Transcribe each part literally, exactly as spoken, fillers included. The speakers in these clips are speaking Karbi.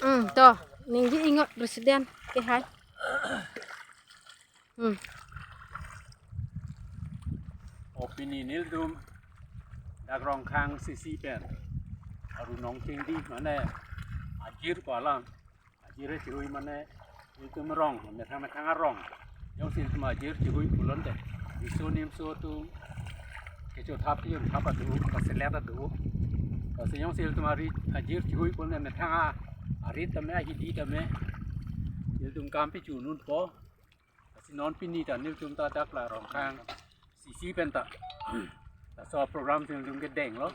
Hmm, to, ningje ingot president ke hai. Hmm. O pini nelitum dak Rongkhang C C pen Arunong Chingdi mane ajir ko alam. Ajir chihui mane nelitum rong, methang methang arong. Jongsi nelitum ajir chihui pulote, riso nimso atum kecho thap, yun thap adu, paselet adu. Lasi jongsi nelitum ari ajir chihui pulote methang a, arit tame, ahidi tame, nelitum kam pichu nunpo. Lasi non pini ta nelitum ta dak la Rongkhang C C pen ta laso program si nelitum kedenglo.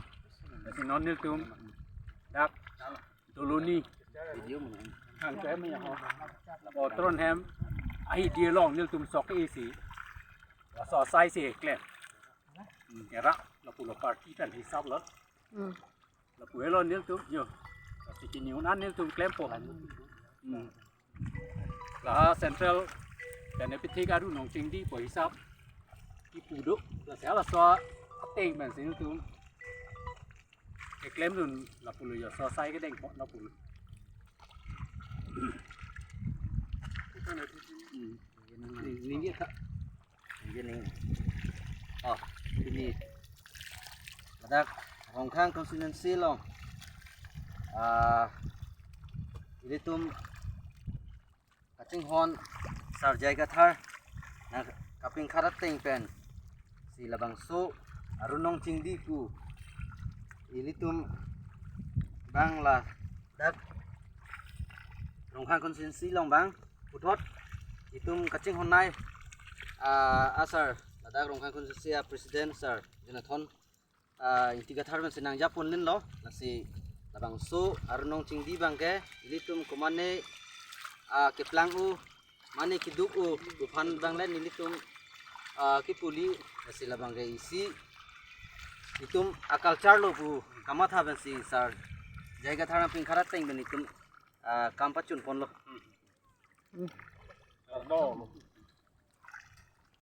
Lasi non nelitum dak Doloni. Video mana? Hang ke me ho. Lapu Trondheim ahidi along nelitum sok isi. Laso asai si klem. Hmm, kera lapulo party pen hisap lo. Hmm. Lapu helo nelitum yo. Lasi kini un-an nelitum klempo. Hmm. La central pen epithik Arunong Chingdi pu hisap kipu do. Lasi halaso ateng pensi nelitum keklem dun lapulo yo, laso asai kedengpo lapulo. Hmm. Ningje tha. Ningje ning. Oh, pini ladak Rongkhang constituency along, ah, ilitum kachinghon Sar J I Kathar nangkapingkhat ateng pensi labangso Arunong Chingdi pu ilitum bang ladak Rongkhang constituency along bang puthot itum kachinghon nai, ah, asar ladak Rongkhang constituency a president Sar Jonathan, ah, Ingti Kathar pensi nangjapon linlo. Lasi labangso Arunong Chingdi bangke ilitum komane, ah, keplang u, mane keduk u, pu aphan bang le nelitum, ah, kipuli. Lasi labangke isi itum a culture lo pu kamatha pensi Sar J I Kathar nangpingkhat ateng pen itum, ah, kam pachunponlo. Hmm.